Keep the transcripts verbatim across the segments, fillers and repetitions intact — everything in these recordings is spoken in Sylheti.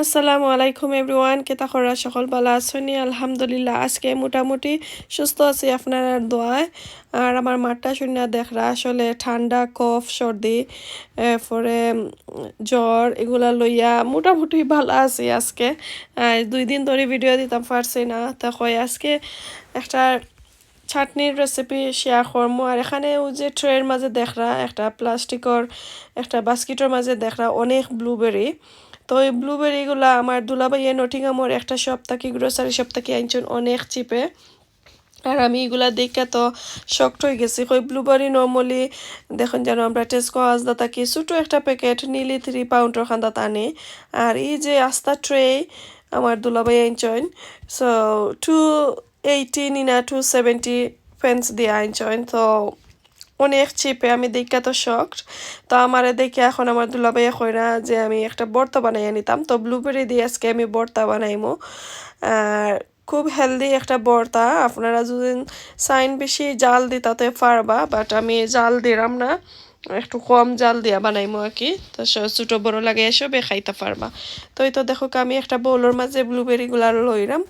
আসসালামু আলাইকুম এভরিওয়ান, কিতা খবর? সকল ভালা আছইন নি? আলহামদুলিল্লাহ, আজকে মোটামুটি সুস্থ আছি আপনারার দোয়ায়। আর আমার মাতটা শুনিয়া দেখরা আসলে ঠান্ডা, কফ, সর্দি, এরপরে, উম, জ্বর, এগুলা লইয়া মোটামুটি ভালা আছি আজকে। আর দুই দিন ধরি ভিডিও দিতাম পারছি না, তা কই আজকে একটা চাটনির রেসিপি শেয়ার করমু। আর এখানে ওই যে ট্রের মাঝে দেখরা একটা প্লাস্টিকর একটা বাস্কেটর মাঝে দেখরা অনেক ব্লুবেরি। তো এই ব্লুবেরিগুলা আমার দুলাভাইয়ে নটিংহামর একটা শপ থাকি, গ্রোসারি শপ থাকি আনছইন অনেক চিপে। আর আমি এগুলা দেখিয়া তো শকড অই গেছি। কই ব্লুবেরি নর্মালি দেখইন যেন আমরা টেস্কো আসদা থাকি ছোট একটা প্যাকেট নিলি থ্রি পাউন্ডর কান্দাত আনি। আর এই যে আস্তা ট্রে আমার দুলাভাইয়ে আনছইন, সো টু এইটি নি না টু সেভেন্টি পেন্স দিয়া আনছইন। তো অনেক চিপে, আমি দেখিয়া তো শকড। তো আমারে দেখিয়া এখন আমার দুলাভাইয়ে কইরা যে আমি একটা ভর্তা বানাইয়া নিতাম। তো ব্লুবেরি দিয়া আজকে আমি ভর্তা বানাইমু। আর খুব হেলদি একটা ভর্তা। আপনারা যদি চাইন বেশি জাল দিতা তে পারবা, বাট আমি জাল দিরাম না, একটু কম জাল দিয়া বানাইমু আর কি। তো স-, ছোট বড় লাগাইয়া সবে খাইতা পারবা। তো এই তো দেখউক্কা, আমি একটা বাউলর মাঝে ব্লুবেরিগুলা লইরাম,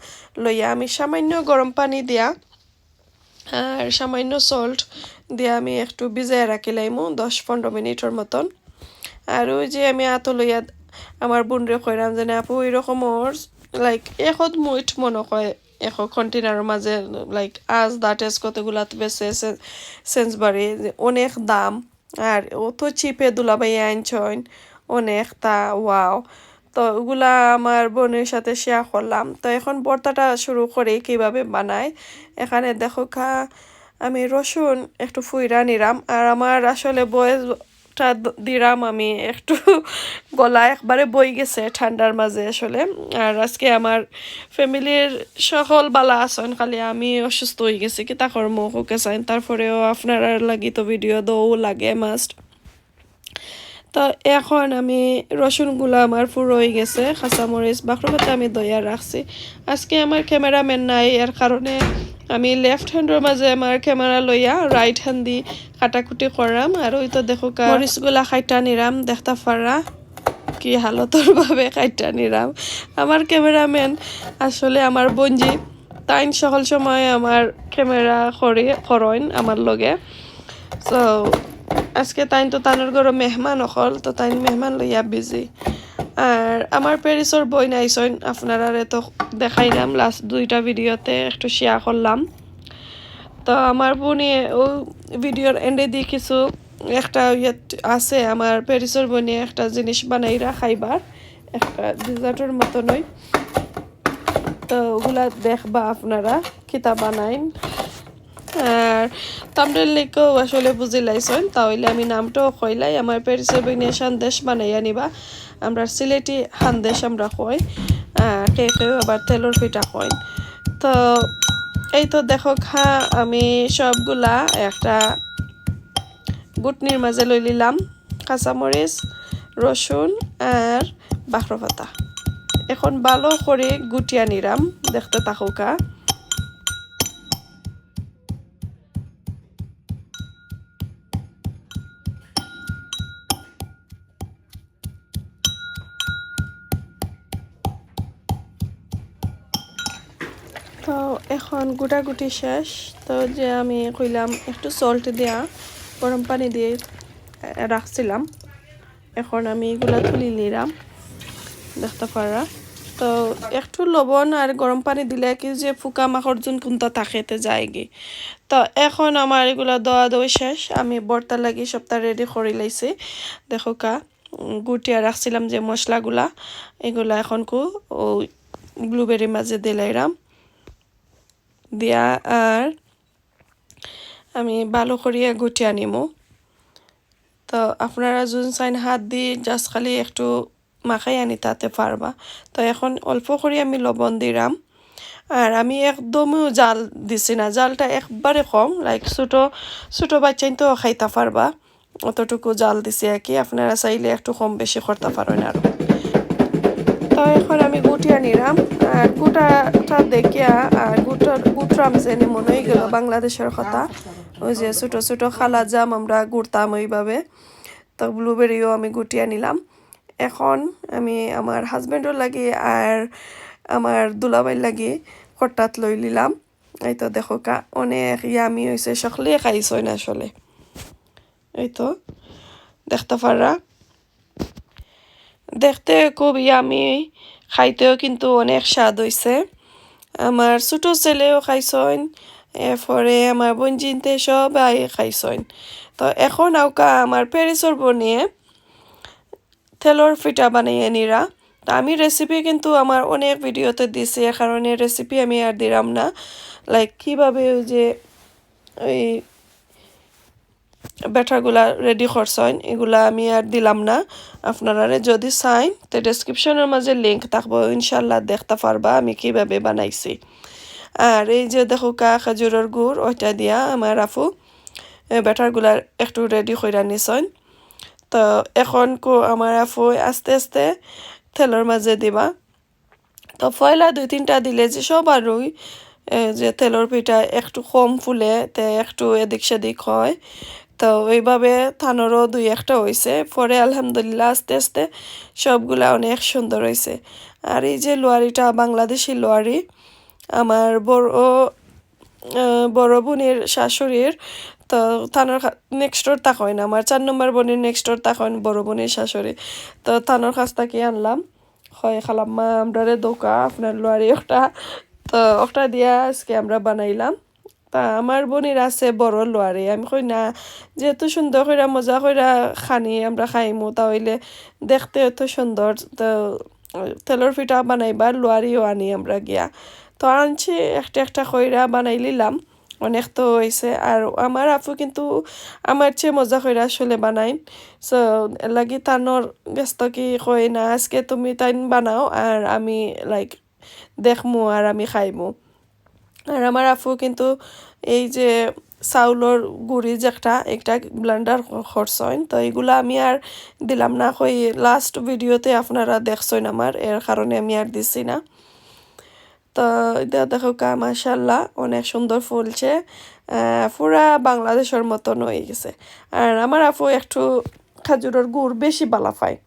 লইয়া আমি সামান্য গরম পানি দিয়া আর সামান্য সল্ট দিয়া আমি একটু ভিজাইয়া রাখিলাইমু দশ পনেরো মিনিটর মতন। আর ওই যে আমি আতো লইয়া আমার বোনরে কইরাম যে, "আপু, ওই রকমর, লাইক, একত মুইট মনে কয় এক কন্টেনারর মাঝে, লাইক, আজ দা টেস্কোতে গুলাত বেচে সে-, সেন্সবারি, যে অনেক দাম, আর অত চিপে দুলাভাইয়ে আনছইন, অনেকতা, ওয়াও।" তো ওগুলা আমার বোনের সাথে শেয়ার করলাম। তো এখন ভর্তাটা শুরু করি কিভাবে বানাই। এখানে দেখউক্কা, আমি রসুন একটু ফুইরা নিরাম, আর আমার আসলে ভয়েসটা দ-, দিরাম আমি একটু গলা একবারে বই গেছে ঠান্ডার মাঝে আসলে। আর আজকে আমার ফ্যামিলির সকল ভালা আছইন, খালি আমি অসুস্থ অই গেছি, কিতা করমু কউক্কা চাইন। তারপরেও আপনারার লাগি তো ভিডিও দেওয়া লাগে মাস্ট। তো এখন আমি রসুনগুলা আমার ফুরো অই গেছে, কাঁচামরিচ, বাখরো পাতা আমি ধইয়া রাখছি। আজকে আমার ক্যামেরাম্যান নাই, এর কারণে আমি লেফট হ্যান্ডর মাঝে আমার ক্যামেরা লইয়া রাইট হ্যান্ড দি কাটাকুটি কররাম। আর ওই তো দেখউক্কা মরিচগুলা কাইট্টা নিরাম, দেখতা পাররা কি হালতর ভাবে কাইট্টা নিরাম। আমার ক্যামেরাম্যান আসলে আমার বঞ্জি, তাইন সকল সময় আমার ক্যামেরা করি, করইন আমার লগে। তো আজকে তাইন তো তানর ঘরো মেহমান অকল, তো তাইন মেহমান লইয়া বিজি। আর আমার প্যারিসর বইন আইছইন, আপনারারে তো দেখাইলাম লাস্ট দুইটা ভিডিওতে, একটু শেয়ার করলাম। তো আমার বইনে ও ভিডিওর এন্ডে দি কিছু একটা ইয়ে আছে, আমার প্যারিসর বইনে একটা জিনিস বানাইরা খাইবার, একটা ডেজার্টর মতনই। তো ওগুলা দেখবা আপনারা কিতা বানাইন। আর থাম্বনেইল দেখেও আসলে বুঝিলাইছইন, তা অইলে আমি নামটাও কইলাই, আমার প্যারিসর বইনে সান্দেশ বানাইয়া নিবা। আমরা সিলেটি হান্দেশ আমরা কই, আহ, কেউ কেউ আবার তেলর পিঠা কইন। তো এই তো দেখউক্কা, আমি সবগুলা একটা গুটনির মাঝে লইলিলাম, কাঁচামরিচ, রসুন আর বাখরো পাতা। এখন ভালো করি গুটিয়া নিরাম, দেখতে থাকউক্কা। তো এখন গুটাগুটি শেষ। তো যে আমি কইলাম একটু সল্ট দিয়া গরম পানি দিয়ে, আহ, রাখছিলাম, এখন আমি এগুলা তুলি নিরাম, দেখতে পাররা। তো একটু লবণ আর গরম পানি দিলে কি যে পোকা মাকড় জুন কুন্তা থাকে তে যায়গি। তো এখন আমার এগুলা ধোয়া ধোয়া শেষ, আমি ভর্তার লাগি সবটা রেডি করি লাইছি। দেখউক্কা, উম, গুটিয়া রাখছিলাম যে মশলাগুলা, এগুলা এখন কু ও ব্লুবেরির মাঝে দিলাইরাম, দিয়া আর আমি ভালো করিয়া গুটিয়া নিমু। তো আপনারা যদি চাইন হাত দি just খালি একটু মাখাইয়া নিতা তে পারবা। তো এখন অল্প করি আমি লবণ দিরাম, আর আমি একদমও জাল দিছি না, জালটা একবারে কম, লাইক ছোট ছোট বাচ্চাইন তো খাইতা পারবা, অতটুকু জাল দিছি আর কি। আপনারা চাইলে একটু কম বেশি করতা পারইন আরো। তো এখন আমি গুটিয়া নিরাম, আর গুটাটা দেখিয়া আর গুটার গুটরাম যেন মনে অই গেল বাংলাদেশর কথা, ওই যে ছোট ছোট কালা জাম আমরা গুটতাম ওইভাবে। তো ব্লুবেরিও আমি গুটিয়া নিলাম। এখন আমি আমার হাজবেন্ডর লাগি আর আমার দুলাভাইর লাগি কটাত লই নিলাম। এই তো দেখউক্কা, অনেক ইয়ামি অইছে, সকলে খাইছইন আসলে। এই তো দেখতা পাররা, দেখতে খুব ইয়ামি, খাইতেও কিন্তু অনেক স্বাদ অইছে। আমার ছোট ছেলেও খাইছইন, এরপরে আমার বইনজিন্তে সবাই খাইছইন। তো এখন আউক্কা আমার প্যারিসর বইনে তেলর পিঠা বানাইয়া নিরা। তো আমি রেসিপি কিন্তু আমার অনেক ভিডিওতে দিছি, এর কারণে রেসিপি আমি আর দিলাম না। লাইক, কিভাবে ওই যে ওই ব্যাটারগুলা রেডি করছইন, এগুলা আমি আর দিলাম না। আপনারারে যদি চাইন, তে ডেসক্রিপশনর মাঝে লিংক থাকবো, ইনশাল্লাহ দেখতা পারবা আমি কিভাবে বানাইছি। আর এই যে দেখউক্কা, খেজুরর গুড়, ওইটা দিয়া আমার আফু, এ, ব্যাটারগুলা একটু রেডি কইরা নিছইন। তো এখন কো-, আমার আফু আস্তে আস্তে তেলর মাঝে দিবা। তো পয়লা দুই তিনটা দিলে যে সবারই, এ, যে তেলর পিঠা একটু কম ফুলে, তে একটু এদিক সেদিক হয়। তো ওইভাবে তানরও দুই একটা অইছে, পরে আলহামদুলিল্লাহ আস্তে আস্তে সবগুলা অনেক সুন্দর অইছে। আর এই যে লোয়ারিটা, বাংলাদেশি লোয়ারি, আমার বড়, আহ, বড় বইনর শাশুড়ির, তো তানর নেক্সট ডোর থাকইন, আমার চার নম্বর বইনর নেক্সট ডোর থাকইন বড় বইনর শাশুড়ি। তো তানর কাছ থাকি আনলাম, কয়, "খালাম্মা, আমরারে দেউক্কা, আপনার লোয়ারি একটা।" তো ওটা দিয়া আজকে আমরা বানাইলাম। তা আমার বইনর আছে বড় লোয়ারি, আমি কই, "না, যেহেতু সুন্দর কইরা মজা কইরা খানি আমরা খাইমু, তা অইলে দেখতে অত সুন্দর।" তো তেলর পিঠা বানাইবার লোয়ারিও আনি আমরা গিয়া। তো আনছি, একটা একটা কইরা বানাই নিলাম, অনেক তো অইছে। আর আমার আফু কিন্তু আমার চেয়ে মজা কইরা আসলে বানাইন। So এর লাগি তানর গেছ থাকি কই, "না, আজকে তুমি তাইন বানাও, আর আমি লাইক দেখমু আর আমি খাইমু।" আর আমার আফু কিন্তু এই যে চাউলর গুড়ি যেটা, একটা ব্লেন্ডার করছইন, তো এগুলা আমি আর দিলাম না, কই লাস্ট ভিডিওতে আপনারা দেখছইন আমার, এর কারণে আমি আর দিছি না। তো এটা দেখউক্কা, মাশাআল্লাহ, অনেক সুন্দর ফুলছে, আহ, পুরা বাংলাদেশর মতন অই গেছে। আর আমার আফু একটু খেজুরর গুড় বেশি বালা পাইন।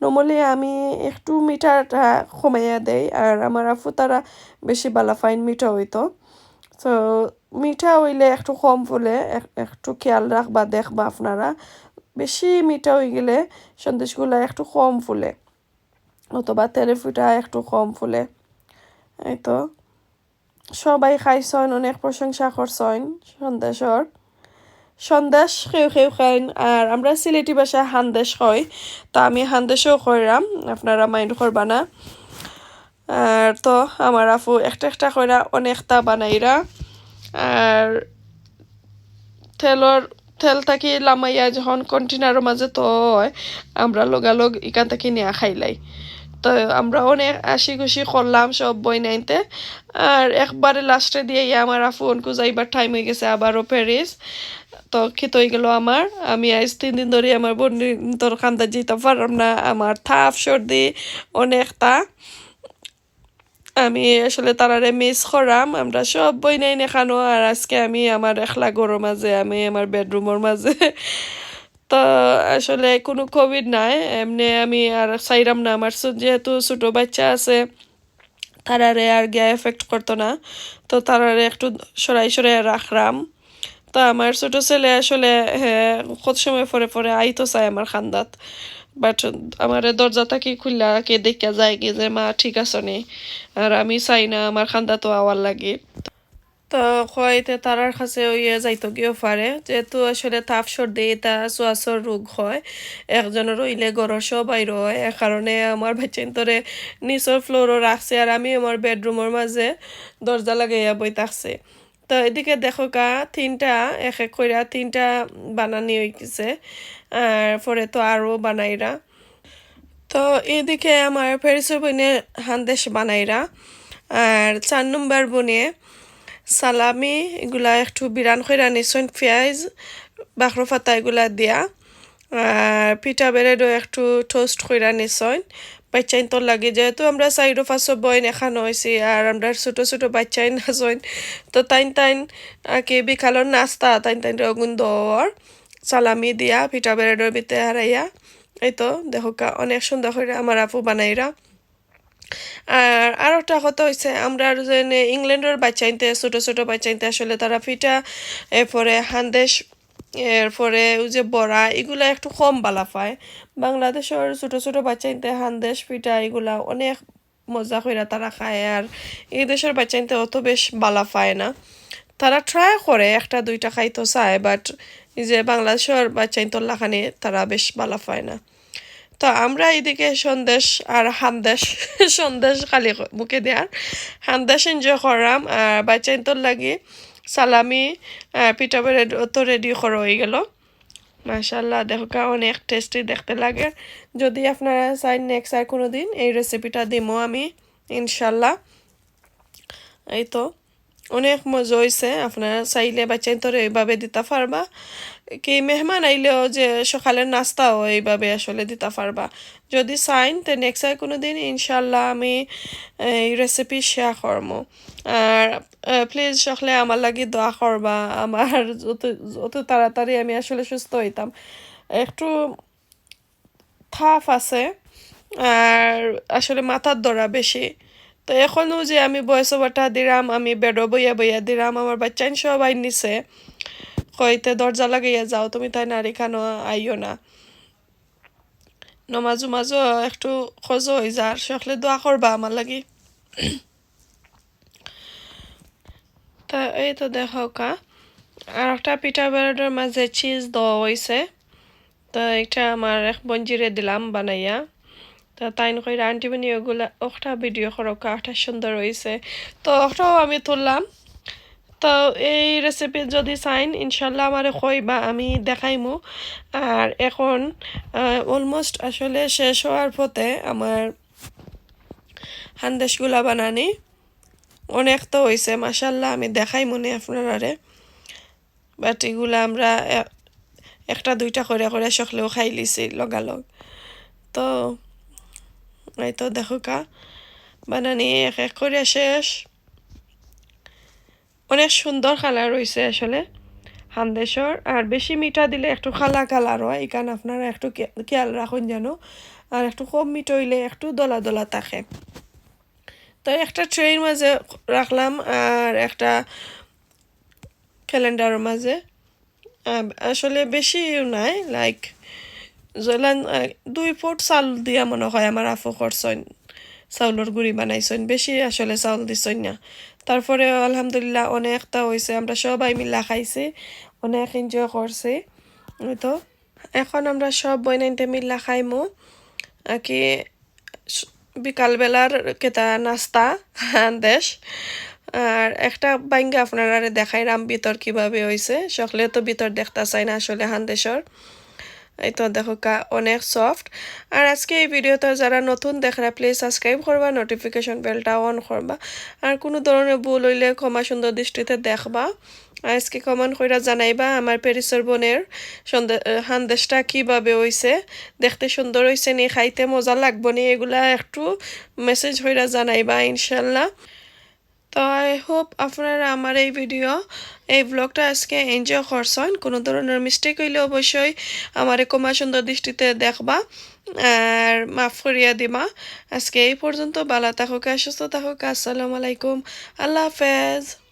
নর্মালি আমি একটু মিঠাটা কমাইয়া দেই, আর আমার আফু তারা বেশি বালা পাইন মিঠা অইতো। তো মিঠা অইলে একটু কম ফুলে, এক-, একটু খেয়াল রাখবা, দেখবা আপনারা। বেশি মিঠা অই গেলে সন্দেশগুলা একটু কম ফুলে, অথবা তেলর পিঠা একটু কম ফুলে। এই তো সবাই খাইছইন, অনেক প্রশংসা করছইন সন্দেশর। সন্দেশ কেউ কেউ খাইন, আর আমরা সিলেটি ভাষায় হান্দেশ কই, তো আমি হান্দেশও কইরাম, আপনারা মাইন্ড করবা না। আর তো আমার আফু একটা একটা কইরা অনেকটা বানাইরা। আর তেলর, তেল থাকি লামাইয়া যখন কন্টেনারর মাঝে তো হয়, আমরা লগালগ ইখান থাকি নিয়া খাইলাই। তো আমরা অনেক হাসি খুশি করলাম সব বইনাইন্তে। আর একবারে লাস্টে দিয়া ইয়া আমার আফু অনকু যাইবার টাইম অই গেছে আবারও প্যারিস। তো কিতা অই গেল আমার, আমি আইজ তিন দিন ধরি আমার বইনতর কান্দাত যাইতাম পারলাম না, আমার তাপ সর্দি অনেকটা। আমি আসলে তারারে মিস করাম। আমরা সব বইনাইন এখানো, আর আজকে আমি আমার একলা ঘরর মাঝে, আমি আমার বেডরুমর মাঝে। তো আসলে কোনো কোভিড নাই, এমনে আমি আর চাইরাম না, আমার সু-, যেহেতু ছোট বাচ্চা আছে, তারারে আর গিয়া এফেক্ট করতো না, তো তারারে একটু সরাই সরাই রাখরাম। তো আমার ছোট ছেলে আসলে, হে, কত সময় পরে পরে আইতো চায় আমার কান্দাত, বাট আমারে দরজা থাকি খুলিয়া রাখে, দেখিয়া যায়গি যে মা ঠিক আছো নি, আর আমি চাই না আমার কান্দাত আওয়ার লাগি। তো কইতে তারার কাছে অইয়া যাইতো গিয়াও পারে, যেহেতু আসলে তাপ সর্দি এটা ছোঁয়াছর রোগ হয়, একজনর অইলে ঘরর সবাইর হয়। এর কারণে আমার বাচ্চাইন্তরে নিচর ফ্লোরও রাখছি, আর আমি আমার বেডরুমর মাঝে দরজা লাগাইয়া বই থাকছি। তো এদিকে দেখউক্কা, তিনটা, এক এক কইরা তিনটা বানানি অই গেছে, আর পরে তো আরও বানাইরা। তো এদিকে আমার প্যারিসর বইনে হান্দেশ বানাইরা, আর চার নম্বর বইনে সালামি, এগুলা একটু বিরান কইরা নিছইন, পিয়াজ, বাখরো পাতা এগুলা দিয়া। আর পিঠা ব্রেডও একটু টোস্ট কইরা নিছইন। বাচ্চাইন্তর লাগি, যেহেতু আমরা চাইরো পাঁচো বইন এখানো অইছি, আর আমরার ছোট ছোট বাচ্চাইন আছইন, তো তাইন তাইন আর কি বিকালর নাস্তা তাইন তাইন অগুন দর সালামি দিয়া পিঠা ব্রেডর ভিতরে হারাইয়া এই তো দেখউক্কা, অনেক সুন্দর করি আমার আপু বানাইরা। আর আরোটা কথা অইছে, আমরার যেনে ইংল্যান্ডর বাচ্চাইন্তে, ছোট ছোট বাচ্চাইন্তে আসলে তারা পিঠা, এরপরে হান্দেশ, এরপরে ওই যে বড়া, এগুলা একটু কম বালা পায়। বাংলাদেশর ছোট ছোট বাচ্চাইন্তে হান্দেশ পিঠা এগুলা অনেক মজা কইরা তারা খায়, আর এই দেশর বাচ্চাইন্তে অত বেশ বালা পায় না। তারা ট্রাই করে, একটা দুইটা খাইতো চায়, বাট এই যে বাংলাদেশর বাচ্চাইন্তর লাখানি তারা বেশ বালা পায় না। তো আমরা এদিকে সন্দেশ আর হান্দেশ, সন্দেশ খালি ক-, মুখে দেওয়ার, হান্দেশ এনজয় করলাম। আর বাচ্চাইন্তর লাগি সালামি, আহ, পিঠা ব্রেড তো রেডি করা হয়ে গেল। মাশাআল্লাহ, দেখউক্কা, অনেক টেস্টি দেখতে লাগে। যদি আপনারা চাইন, নেক্সট আর কোনো দিন এই রেসিপিটা দিমু আমি, ইনশাল্লাহ। এই তো, অনেক মজা হইছে। আপনারা চাইলে বাচ্চাইন্তরে এইভাবে দিতা পারবা, কি মেহমান আইলেও যে সকালের নাস্তাও এইভাবে আসলে দিতা পারবা। যদি চাইন, তে নেক্সট আর কোনো দিন ইনশাল্লাহ আমি এই রেসিপি শেয়ার করমু। আর প্লিজ সকলে আমার লাগি দোয়া করবা, আমার যত, যত তাড়াতাড়ি আমি আসলে সুস্থ হইতাম। একটু থাপ আছে, আর আসলে মাথার ধরা বেশি। তো এখনও যে আমি ভয়েস ওভারটা দিলাম, আমি বেডো বইয়া বইয়া দিলাম, আমার বাচ্চাইন সবাই নিচে, কইতে দরজা লাগাইয়া যাও, তুমি তাই নারী খানো আইও না। নমাজ উমাজও একটু খোঁজো হয়ে যার, সকলে দোয়া করবা আমার লাগি। তা এই তো দেখউক্কা, আর একটা পিঠা ব্রেডর মাঝে চিজ দেওয়া হইছে। তো একটা আমার এক বঞ্জিরে দিলাম বানাইয়া। তো তাইন কইরা, "আন্টি বনি ওগুলা একটা ভিডিও করউক্কা, একটা সুন্দর হইছে।" তো ওটাও আমি তুললাম। তো এই রেসিপি যদি চাইন, ইনশাল্লাহ আমারে কইবা, আমি দেখাইমু। আর এখন অলমোস্ট আসলে শেষ হওয়ার পথে আমার হান্দেশগুলা বানানি। অনেক তো হইছে, মাশাল্লাহ, আমি দেখাইমুনে আপনারারে। বাট এগুলা আমরা এ-, একটা দুইটা করে করে সকলেও খাই লিছি লগালগ। তো এই তো দেখউক্কা, বানানি এক এক করে শেষ। অনেক সুন্দর কালার হইছে আসলে হান্দেশর। আর বেশি মিঠা দিলে একটু কালা কালার হয়, এখানে আপনারা একটু খে-, খেয়াল রাখুন যেন। আর একটু কম মিঠা হইলে একটু দলা দলা থাকে। তো একটা ট্রের মাঝে রাখলাম, আর একটা ক্যালেন্ডারের মাঝে। আম, আসলে বেশিও নাই, লাইক, জলান, আহ, দুই ফুট চাল দিয়া মনে হয় আমার আফু করছইন, চাউলর গুঁড়ি বানাইছইন, বেশি আসলে চাউল দিছইন না। তারপরে আলহামদুলিল্লাহ অনেকটা হইছে, আমরা সবাই মিলা খাইছি, অনেক এনজয় করছি। এই তো এখন আমরা সব বইনাইন্তে মিলা খাইমু, আর কি স-, বিকালবেলার কেতা নাস্তা হান্দেশ। আর একটা বাইঙ্গা আপনারারে দেখাইরাম ভিতর কিভাবে হইছে। সকলে তো ভিতর দেখতা চায় না আসলে হান্দেশর। এই তো দেখউক্কা, অনেক সফট। আর আজকে এই ভিডিওটা যারা নতুন দেখরা, প্লিজ সাবস্ক্রাইব করবা, নোটিফিকেশন বেলটা অন করবা। আর কোনো ধরনের ভুল হইলে ক্ষমা সুন্দর দৃষ্টিতে দেখবা। আজকে কমেন্ট কইরা জানাইবা আমার প্যারিসর বইনর সন্দে-, আহ, হান্দেশটা কিভাবে হইছে, দেখতে সুন্দর হইছে নি, খাইতে মজা লাগবো নি, এগুলা একটু মেসেজ কইরা জানাইবা ইনশাল্লাহ। তো আই হোপ আপনারা আমার এই ভিডিও, এই ব্লগটা আজকে এনজয় করছইন। কোনো ধরনের মিস্টেক হইলে অবশ্যই আমারে ক্ষমা সুন্দর দৃষ্টিতে দেখবা আর মাফ করিয়া দিবা। আজকে এই পর্যন্ত, ভালা থাকুক, সুস্থ থাকুক। আসসালামু আলাইকুম, আল্লাহ হাফেজ।